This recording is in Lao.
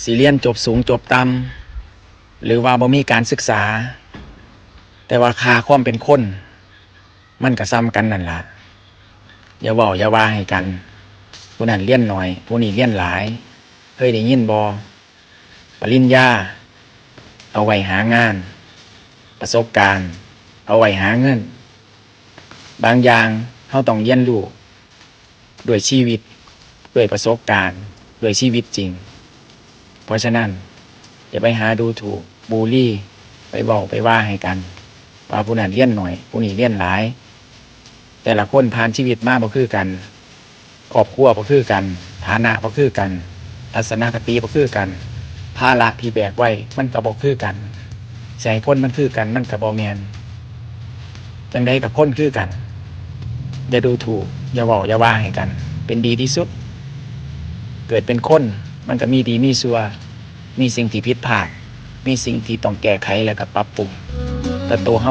ຊິຮຽນຈົບສູງຈົບຕ່ຳ ຫຼືວ່າບໍ່ມີການສຶກສາ, ແຕ່ວ່າຄ່າຄວາມເປັນຄົນ ມັນກໍສ່ຳກັນນັ້ນລະ. ຢ່າເວົ້າຢ່າວ່າໃຫ້ກັນ, ຜູ້ນັ້ນຮຽນໜ້ອຍ ຜູ້ນີ້ຮຽນຫຼາຍ. ເຄີຍໄດ້ຍິນບໍ່? ປະລິນຍາ ເອົາໄວ້ຫາງານ, ປະສົບການ ເອົາໄວ້ຫາເງິນ. ບາງຢ່າງເຮົາຕ້ອງຮຽນຮູ້ດ້ວຍຊີວິດ, ດ້ວຍປະສົບການ, ດ້ວຍຊີວິດຈິງ. ເພາະສະນັ້ນ ຢ່າໄປຫາດູຖູກ, ບູລີ, ໄປເວົ້າໄປວ່າໃຫ້ກັນ ວ່າຜູ້ນັ້ນຮຽນໜ້ອຍ ຜູ້ນີ້ຮຽນຫຼາຍ. ແຕ່ລະຄົນຜ່ານຊີວິດມາບໍ່ຄືກັນ, ຄອບຄົວບໍ່ຄືກັນ, ຖານະບໍ່ຄືກັນ, ທັດສະນະຄະຕິບໍ່ຄືກັນ, ພາລະທີ່ແບກໄວ້ມັນກໍບໍ່ຄືກັນ. ຊິໃຫ້ຄົນມັນຄືກັນມັນກໍບໍ່ແມ່ນ. ຈັ່ງໃດກໍຄົນຄືກັນ. ຢ່າດູຖູກ, ຢ່າເວົ້າຢ່າວ່າໃຫ້ກັນ, ເປັນດີທີ່ສຸດ. ເກີດເປັນຄົນ ມັນກໍມີດີມີຊົ່ວ, ມີສິ່ງທີ່ຜິດພາດ, ມີສິ່ງທີ່ຕ້ອງແກ້ໄຂ ແລ້ວກໍປັບປຸງ. ແຕ່ໂຕເຮົາ